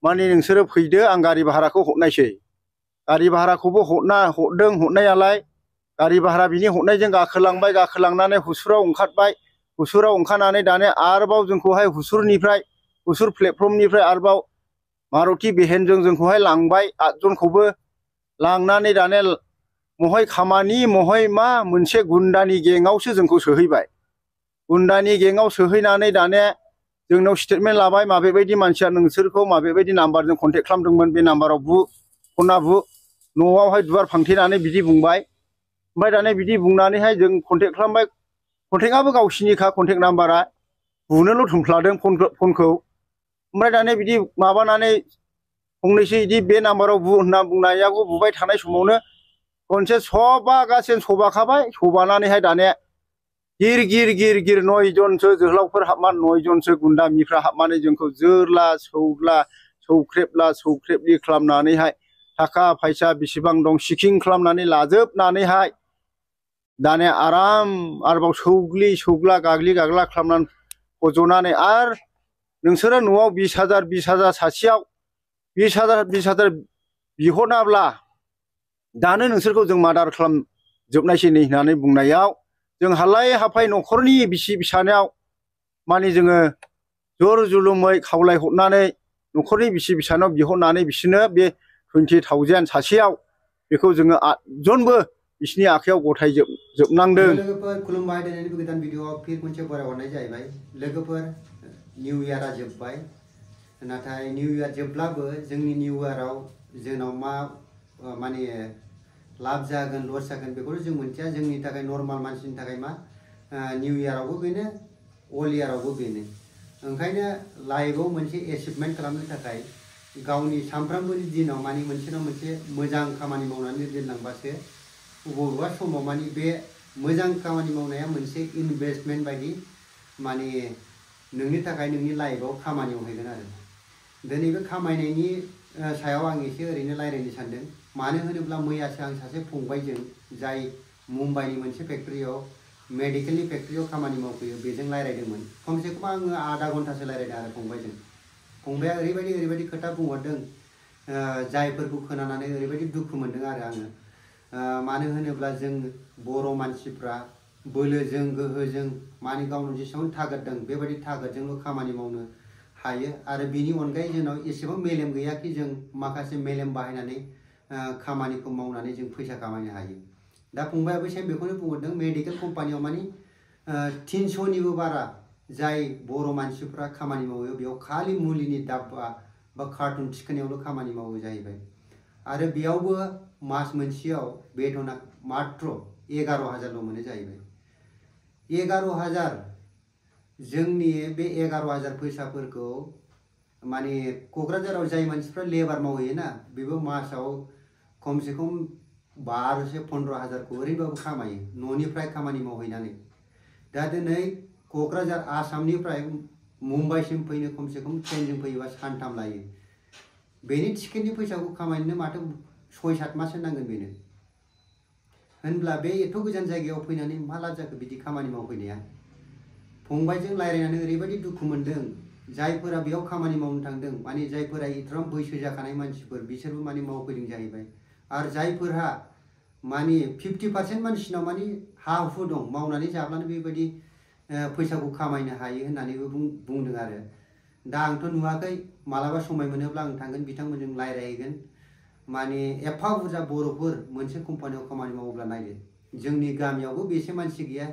माने नोंसोरो फैदो आं गारि भाराखौ हरनायसै गारि भाराखौबो हरनायालाय गारि भारा बिनि हरनायजों गाखोलांनानै हुसुराव ओंखारबाय हुसुराव ओंखारनानै दाने आरोबाव जोंखौहाय हुसुर प्लेटफर्मनिफ्राय आरोबाव मारुति भेनजों जोंखौहाय लांबाय 8 जनखौबो लांनानै दाने महय खामानि महय मा मोनसे गुन्दानि गेंआवसो जोंखौ सोहैबाय गुन्दानि गेंआव सोहैनानै दाने जोंनाव स्टेटमेन्ट लाबाय माबेबायदि मानसिया नोंसोरखौ माबेबायदि नाम्बारजों कन्टेक्ट खालामदोंमोन बे नाम्बाराव फना न'आवहाय दुवार फांथेनानै बिदि बुंबाय ओमफ्राय दाने बिदि बुंनानैहाय जों कन्टेक्ट खालामबाय कन्टेक्टआबो गावसिनिखा कन्टेक्ट नाम्बारा बुनोल' थुमफ्लादों फनखौ ओमफ्राय दाने बिदि माबानानै फंनैसो बिदि बे नाम्बाराव होनना बुंनायाखौ बुबाय थानाय समावनो खनसे सबागासिनो सबाखाबाय सबानानैहाय दाने गिर 9 जनसो जोहोलावफोर हाबनानै 9 जनसो गुन्दामिफ्रा हाबनानै जोंखौ जोरला सौला सौख्रेबलि खालामनानैहाय थाखा फैसा बेसेबां दं सिकिं खालामनानै लाजोबनानैहाय दाने आरोबाव सौग्ला गाग्लि खालामनानै फज'नानै आरो नोंसोरो न'आव 20,000 सासेयाव 20,000 बिहरनाब्ला दानो नोंसोरखौ जों मार्डार खालामजोबनायसै नै होननानै बुंनायाव जों हालाय हाफाय न'खरनि बिसि फिसानाव माने जोङो जर जुलुमै खावलायहरनानै न'खरनि बिसि फिसानाव बिहरनानै बिसोरनो बे 20,000 सासेयाव बेखौ जोङो 8 जनबो बिसिनि आखायाव गथायजोबनांदों। लोगोफोर खुलुमबाय दिनैनि गोदान भिडिअआव फिन खनसे बरायहरनाय जाहैबाय। लोगोफोर निउ इयारा जोब्बाय नाथाय निउ इयार जोब्लाबो जोंनि निउ इयाराव जोंनाव मा माने लाब जागोन लस जागोन बेखौथ' जों मोनथिया। जोंनि थाखाय नर्माल मानसिनि थाखाय मा निउ इयारावबो बेनो अल इयारावबो बेनो। ओंखायनो लाइफआव मोनसे एचिभमेन्ट खालामनो थाखाय गावनि सानफ्रामबोनि दिनाव माने मोनसे ना मोनसे मोजां खामानि मावनानै दोनलांबासो बबेबा समाव माने बे मोजां खामानि मावनाया मोनसे इनभेस्टमेन्ट बायदि माने नोंनि थाखाय नोंनि लाइफआव खामानियाव हैगोन आरो। दिनै बे खामायनायनि सायाव आं एसे ओरैनो रायज्लायनो सानदों। मानो होनोब्ला मैयासो आं सासे फंबायजों जाय मुम्बाइनि मोनसे फेक्टरियाव मेडिकेलनि फेक्टरियाव खामानि मावफैयो बेजों रायज्लायदोंमोन। खमसे खम आङो आधा घन्टासो रायज्लायदों आरो फंबायजों। फंबाया ओरैबायदि खोथा बुंहरदों जायफोरखौ खोनानानै ओरैबायदि दुखु मोनदों आरो आङो। मानो होनोब्ला जों बर' मानसिफ्रा बोलोजों गोहोजों माने गावनाव जेसेबां थागत दं बेबायदि थागतजोंल' खामानि मावनो हायो आरो बिनि अनगायै जोंनाव एसेबां मेलेम गैया कि जों माखासे मेलेम बाहायनानै खामानिखौ मावनानै जों फैसा खामायनो हायो। दा फंबायाबो सेम बेखौनो बुंहरदों मेडिकेल कम्पानियाव माने 300निबो बारा जाय बर' मानसिफ्रा खामानि मावो बेयाव खालि मुलिनि दाब्बा बा कार्टुन थिखोनायावल' खामानि मावो जाहैबाय आरो बेयावबो मास मोनसेयाव बेथना मात्र 11,000ल' मोनो जाहैबाय। 11,000 जोंनि बे 11,000 फैसाफोरखौ माने क'क्राझाराव जाय मानसिफ्रा लेबार मावहैयोना बेबो मासाव खमसे खम 12,000-15,000खौ ओरैबाबो खामायो न'निफ्राय खामानि मावहैनानै। दा दिनै क'क्राझार आसामनिफ्राय मुम्बाइसिम फैनो खमसे खम ट्रेनजों फैयोबा सानथाम लायो। बेनि टिकेटनि फैसाखौ खामायनो माथो 6-7 माससो नांगोन बेनो। होनब्ला बे एथ' गोजान जायगायाव फैनानै मा लाब जाखो बिदि खामानि मावफैनाया। फंबायजों रायज्लायनानै ओरैबायदि दुखु मोनदों जायफोरा बेयाव खामानि मावनो थांदों माने जायफोरा इथराम बैसो जाखानाय मानसिफोर बिसोरबो माने मावफैदों जाहैबाय आरो जायफोरहा माने 50% मानसिनाव माने हा हु दं मावनानै जाब्लानो बेबायदि फैसाखौ खामायनो हायो होननानैबो बुंदों आरो। दा आंथ' नुवाखै मालाबा समाय मोनोब्ला आं थांगोन बिथांमोनजों रायज्लायहैगोन। माने एफा बुरजा बर'फोर मोनसे कम्पानियाव खामानि मावोब्ला नायदो जोंनि गामियावबो बेसे मानसि गैया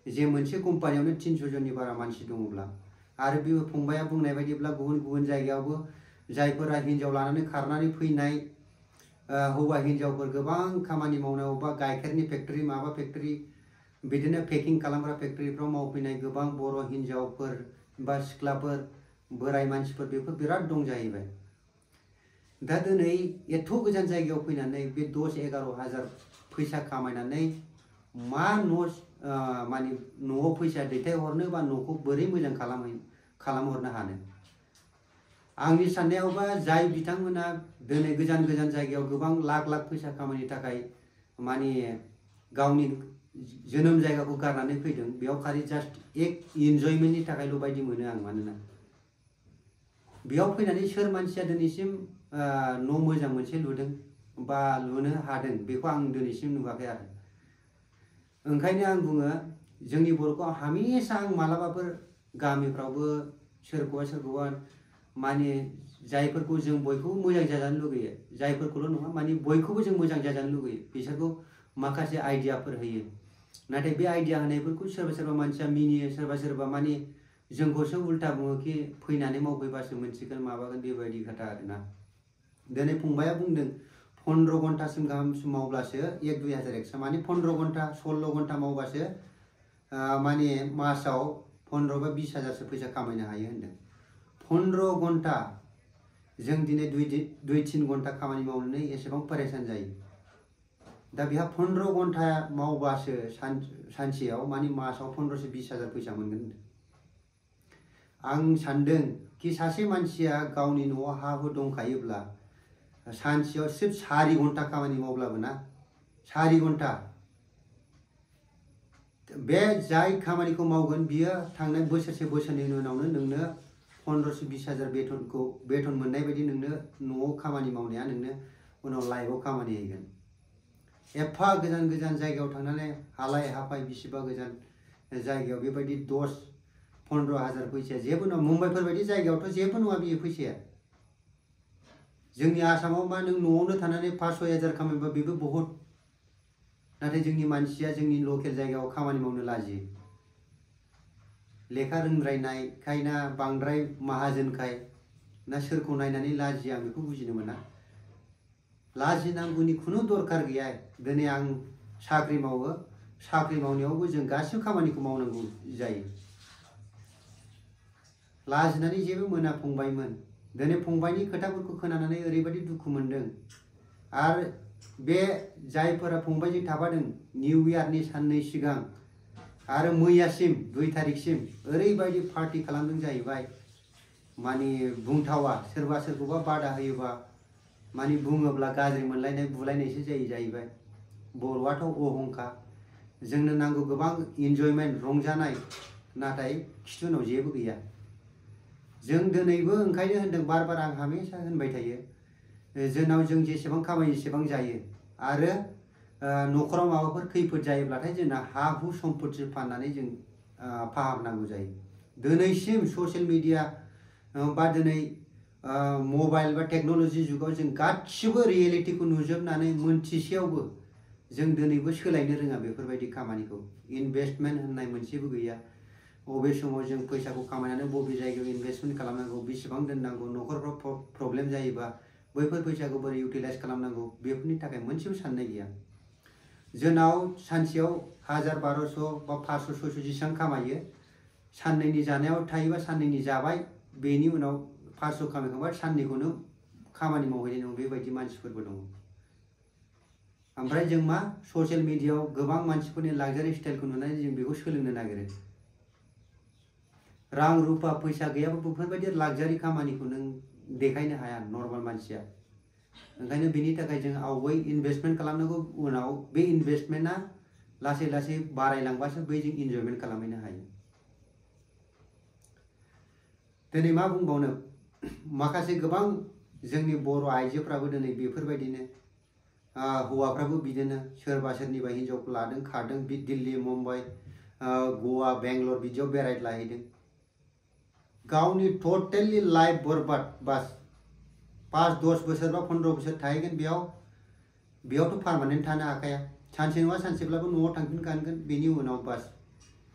जे मोनसे कम्पानियावनो 300 जननि बारा मानसि दङब्ला आरो बे फंबाया बुंनाय बायदिब्ला गुबुन जायगायावबो जायफोरा हिन्जाव लानानै खारनानै फैनाय हौवा हिन्जावफोर गोबां खामानि मावनाय अबा गाइखेरनि फेक्टरि माबा फेक्टरि बिदिनो पेकिं खालामग्रा फेक्टरिफ्राव मावफैनाय गोबां बर' हिन्जावफोर बा सिख्लाफोर बोराय मानसिफोर बेफोर बिराद दं जाहैबाय। दा दिनै एथ' गोजान जायगायाव फैनानै बे 10-11,000 फैसा खामायनानै मा माने न'आव फैसा दैथायहरनो बा न'खौ बोरै मोजां खालामहरनो हानो। आंनि साननायावबा जाय बिथांमोना दिनै गोजान जायगायाव गोबां लाख फैसा खामायनो थाखाय माने गावनि जोनोम जायगाखौ गारनानै फैदों बेयाव खालि जास्ट एक इन्जयमेन्टनि थाखायल' बायदि मोनो आं। मानोना बेयाव फैनानै सोर मानसिया दिनैसिम न' मोजां मोनसे लुदों बा लुनो हादों बेखौ आं दिनैसिम नुवाखै आरो। ओंखायनो आं बुङो जोंनि बर'खौ हमेशा आं मालाबाफोर गामिफ्रावबो सोरखौबा माने जायफोरखौ जों बयखौबो मोजां जाजानो लुगैयो, जायफोरखौल' नङा माने बयखौबो जों मोजां जाजानो लुगैयो, बिसोरखौ माखासे आइडियाफोर होयो। नाथाय बे आइडिया होनायफोरखौ सोरबा मानसिया मिनियो, सोरबा माने जोंखौसो उल्था बुङो कि फैनानै मावफैबासो मोनसिगोन माबागोन बेबायदि खोथा आरोना। दिनै फंबाया बुंदों 15 घन्टासिम गाहाम मावब्लासो 1-2 हाजार एक्सट्रा, माने 15 घन्टा 16 घन्टा मावबासो माने मासाव 15 बा 20 हाजारसो फैसा खामायनो हायो होनदों। 15 घन्टा जों दिनै 2-3 घन्टा खामानि मावनानै एसेबां परेशान जायो। दा बेहा 15 घन्टा मावबासो सानसेयाव माने मासाव 15 से 20 हाजार फैसा मोनगोन होनदों। आं सानदों कि सासे मानसिया गावनि न'आव हा हु दंखायोब्ला सानसेयाव सिर्फ 4 घन्टा खामानि मावब्लाबो ना 4 घन्टा बे जाय खामानिखौ मावगोन बियो थांनाय बोसोरसे बोसोरनैनि उनावनो नोंनो 15 से 20 हाजार बेथन मोननाय बायदि नोंनो न'आव खामानि मावनाया नोंनो उनाव लाइफआव खामानि होगोन। एफा गोजान जायगायाव थांनानै हालाय हाफाय बिसिबा गोजान जायगायाव बेबायदि 10-15 हाजार फैसाया जेबो नङा। मुम्बाइफोर बायदि जायगायावथ' जेबो नङा बियो फैसाया। जोंनि आसामाव मा नों न'आवनो थानानै 5-6 हाजार खामायबा बेबो बहुत। नाथाय जोंनि मानसिया जोंनि लकेल जायगायाव खामानि मावनो लाजियो। लेखा रोंद्रायनायखाय ना बांद्राय माहाजोनखाय ना सोरखौ नायनानै लाजिया आं बेखौ बुजिनो मोना। लाजिनांगौनि खुनु दरखार गैया। दिनै आं साख्रि मावो, साख्रि मावनायावबो जों गासिबो खामानिखौ मावनांगौ जायो। लाजिनानै जेबो मोना फंबायमोन। दिनै फंबायनि खोथाफोरखौ खोनानानै ओरैबायदि दुखु मोनदों। आरो बे जायफोरा फंबायजों थाफादों निउ इयारनि साननै सिगां आरो मैयासिम 2 तारिखसिम ओरैबायदि पार्टि खालामदों जाहैबाय, माने बुंथावा। सोरबा सोरखौबा बादा होयोबा माने बुङोब्ला गाज्रि मोनलायनाय बुलायनायसो जाहैबाय। बर'आथ' अहंखा, जोंनो नांगौ गोबां इन्जयमेन्ट रंजानाय, नाथाय खिथुनाव जेबो गैया। जों दिनैबो ओंखायनो होनदों बार आं हमेशा होनबाय थायो, जोंनाव जों जेसेबां खामायो एसेबां जायो। आरो न'खराव माबाफोर खैफोद जायोब्लाथाय जोंना हा हु सम्पति फाननानै जों फाहामनांगौ जायो। दिनैसिम ससियेल मिडिया बा दिनै मबाइल बा टेक्न'लजि जुगाव जों गासिबो रियेलिटिखौ नुजोबनानै मोनथिसेयावबो जों दिनैबो सोलायनो रोङा बेफोरबायदि खामानिखौ। इनभेस्टमेन्ट होननाय मोनसेबो गैया। बबे समाव जों फैसाखौ खामायनानै बबे जायगायाव इनभेस्टमेन्ट खालामनांगौ, बेसेबां दोननांगौ, न'खरफ्राव प्रब्लेम जायोबा बैफोर फैसाखौ बोरै इउटिलाइज खालामनांगौ बेफोरनि थाखाय मोनसेबो साननाय गैया। जोंनाव सानसेयाव 1000-1200 बा 500-600 जेसेबां खामायो, साननैनि जानायाव थायोबा साननैनि जाबाय, बेनि उनाव 500 खामायखांबा साननैखौनो खामानि मावहैनाय नङा, बेबायदि मानसिफोरबो दङ। ओमफ्राय जों मा ससियेल मिडियायाव गोबां मानसिफोरनि लाक्जारि स्टाइलखौ नुनानै जों बेखौ सोलोंनो नागिरो। रां रुपा फैसा गैयाबा बेफोरबायदि लाक्जारि खामानिखौ नों देखायनो हाया नर्माल मानसिया। ओंखायनो बेनि थाखाय जों आवगाय इनभेस्टमेन्ट खालामनांगौ। उनाव बे इनभेस्टमेन्टआ लासै लासै बारायलांबासो बै जों इन्जयमेन्ट खालामहैनो हायो। दिनै मा बुंबावनो, माखासे गोबां जोंनि बर' आइजोफ्राबो दिनै बेफोरबायदिनो, हौवाफ्राबो बिदिनो सोरबा सोरनिबा हिनजावखौ लादों खारदों, दिल्ली, मुम्बाइ, गवा, बेंगलर बिदियाव बेरायलाहैदों। गावनि टटेलि लाइफ बरबाद। बास 5-10 बोसोर बा 15 बोसोर थाहैगोन बेयावथ' पारमानेन्ट थानो हाखाया। सानसे नङा सानसेब्लाबो न'आव थांफिनखागोन। बेनि उनाव बास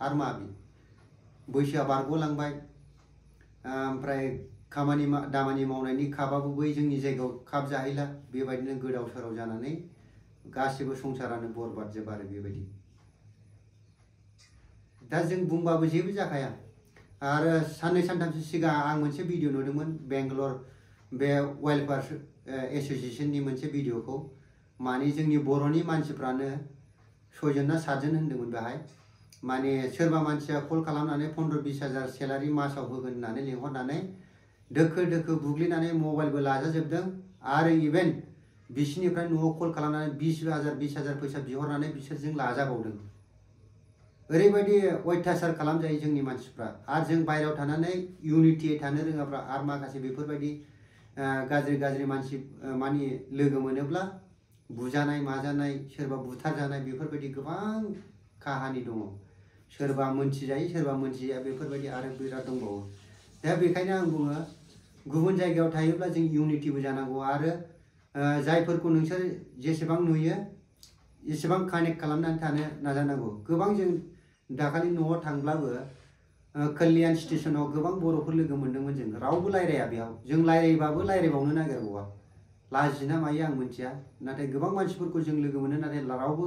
आरो मा बैसोआ बारग'लांबाय। ओमफ्राय खामानि दामानि मावनायनि खाबाबो बै जोंनि जायगायाव खाब जाहैला। बेबायदिनो गोदाव सोराव जानानै गासिबो संसारानो बरबाद जोब आरो बेबायदि। दा जों बुंबाबो जेबो जाखाया। आरो साननै सानथामसो सिगां आं मोनसे भिडिअ नुदोंमोन, बेंगलर बे वेलफेयार एस'सिएशननि मोनसे भिडिअखौ। माने जोंनि बर'नि मानसिफ्रानो 6 जन ना 7 जन होन्दोंमोन बेहाय। माने सोरबा मानसिया कल खालामनानै 15-20 हाजार सेलारि मासाव होगोन होननानै लिंहरनानै दोखो दोखो बुग्लिनानै मबाइलबो लाजाजोबदों। आरो इभेन बिसिनिफ्राय न'आव कल खालामनानै 20 हाजार फैसा बिहरनानै बिसोरजों लाजाबावदों। ओरैबायदि अयथासार खालामजायो जोंनि मानसिफ्रा आरो जों बायरायाव थानानै इउनिटि थानो रोङाब्ला आरो माखासे बेफोरबायदि गाज्रि गाज्रि मानसि माने लोगो मोनोब्ला बुजानाय माजानाय सोरबा बुथारजानाय बेफोरबायदि गोबां काहानि दङ सोरबा मोनथिजायो सोरबा मोनथिया बेफोरबायदि आरो बिराद दंबावो दा बेखायनो आं बुङो गुबुन जायगायाव थायोब्ला जों इउनिटिबो जानांगौ आरो जायफोरखौ नोंसोर जेसेबां नुयो एसेबां कानेक्ट खालामनानै थानो नाजानांगौ गोबां जों दाखालि न'आव थांब्लाबो कल्याण स्टेशनाव गोबां बर'फोर लोगो मोन्दोंमोन जों रावबो रायलाया बेयाव जों रायलायबाबो रायलायबावनो नागिरबावा लाजिना मायो आं मिथिया नाथाय गोबां मानसिफोरखौ जों लोगो मोनो नाथाय रावबो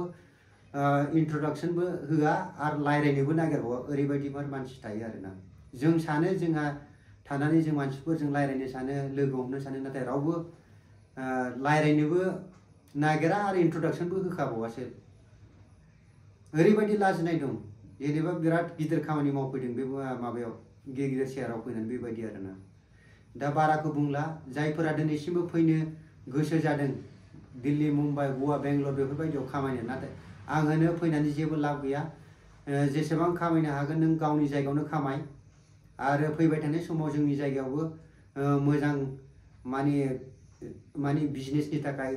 इन्ट्रडाक्सनबो होआ आरो रायलायनोबो नागिरबावा ओरैबायदिफोर मानसि थायो आरोना जों सानो जोंहा थानानै जों मानसिफोरजों रायलायनो सानो लोगो हमनो सानो नाथाय रावबो रायलायनोबो नागिरा आरो इन्ट्रडाक्सनबो होखाबावासो ओरैबायदि लाजिनाय दं जेनेबा बिराद गिदिर खामानि मावफैदों बे माबायाव गिदिर चेयाराव फैनानै बेबायदि आरोना दा बाराखौ बुंला जायफोरा दिनैसिमबो फैनो गोसो जादों दिल्ली मुम्बाइ गवा बेंगलर बेफोरबायदियाव खामायनो नाथाय आं होनो फैनानै जेबो लाब गैया जेसेबां खामायनो हागोन नों गावनि जायगायावनो खामाय आरो फैबाय थानाय समाव जोंनि जायगायावबो मोजां माने बिजनेसनि थाखाय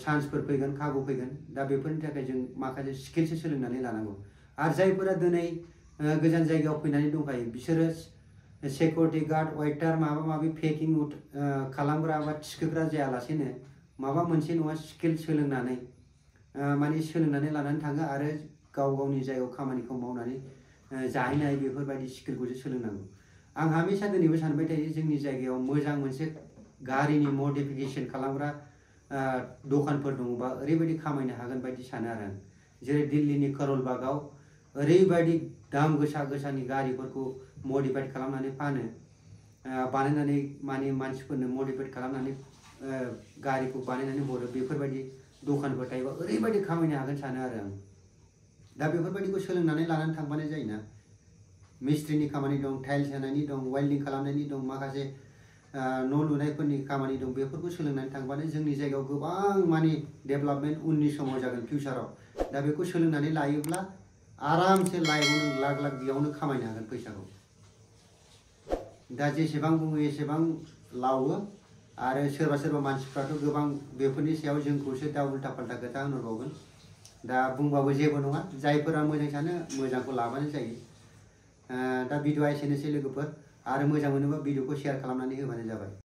चान्सफोर फैगोन खाबु फैगोन दा बेफोरनि थाखाय जों माखासे स्किलसो सोलोंनानै लानांगौ आरो जायफोरा दिनै गोजान जायगायाव फैनानै दंखायो बिसोरो सिकिउरिटि गार्ड वेटार माबा माबि पेकिं खालामग्रा बा थिखोग्रा जायालासेनो माबा मोनसे नङा स्किल सोलोंनानै माने सोलोंनानै लानानै थाङो आरो गाव गावनि जायगायाव खामानिखौ मावनानै जाहैनो हायो बेफोरबायदि स्किलखौसो सोलोंनांगौ आं हमेशा दिनैबो सानबाय थायो जोंनि जायगायाव मोजां मोनसे गारिनि मडिफिकेसन खालामग्रा दखानफोर दङबा ओरैबायदि खामायनो हागोन बायदि सानो आरो आं जेरै दिल्लीनि करोल बागाव ओरैबायदि दाम गोसा गोसानि गारिफोरखौ मडिफाइड खालामनानै फानो बानायनानै माने मानसिफोरनो मडिफाइड खालामनानै गारिखौ बानायनानै हरो बेफोरबायदि दखानफोर थायोबा ओरैबायदि खामायनो हागोन सानो आरो आं दा बेफोरबायदिखौ सोलोंनानै लानानै थांबानो जायोना मिस्ट्रिनि खामानि दं टाइल्स होनायनि दं वेल्डिं खालामनायनि दं माखासे न' लुनायफोरनि खामानि दं बेफोरखौ सोलोंनानै थांबानो जोंनि जायगायाव गोबां माने डेभेलपमेन्ट उननि समाव जागोन फिउचाराव दा बेखौ सोलोंनानै लायोब्ला आरामसे लाइफआव नों लाख लाख बेयावनो खामायनो हागोन फैसाखौ दा जेसेबां बुङो एसेबां लावो आरो सोरबा सोरबा मानसिफ्राथ' गोबां बेफोरनि सायाव जोंखौसो दा उल्था फाल्था खोथा होनहरबावगोन दा बुंबाबो जेबो नङा जायफोरा मोजां सानो मोजांखौ लाबानो जायो दा भिडिअआ एसेनोसै लोगोफोर आरो मोजां मोनोबा भिडिअखौ शेयार खालामनानै होबानो जाबाय।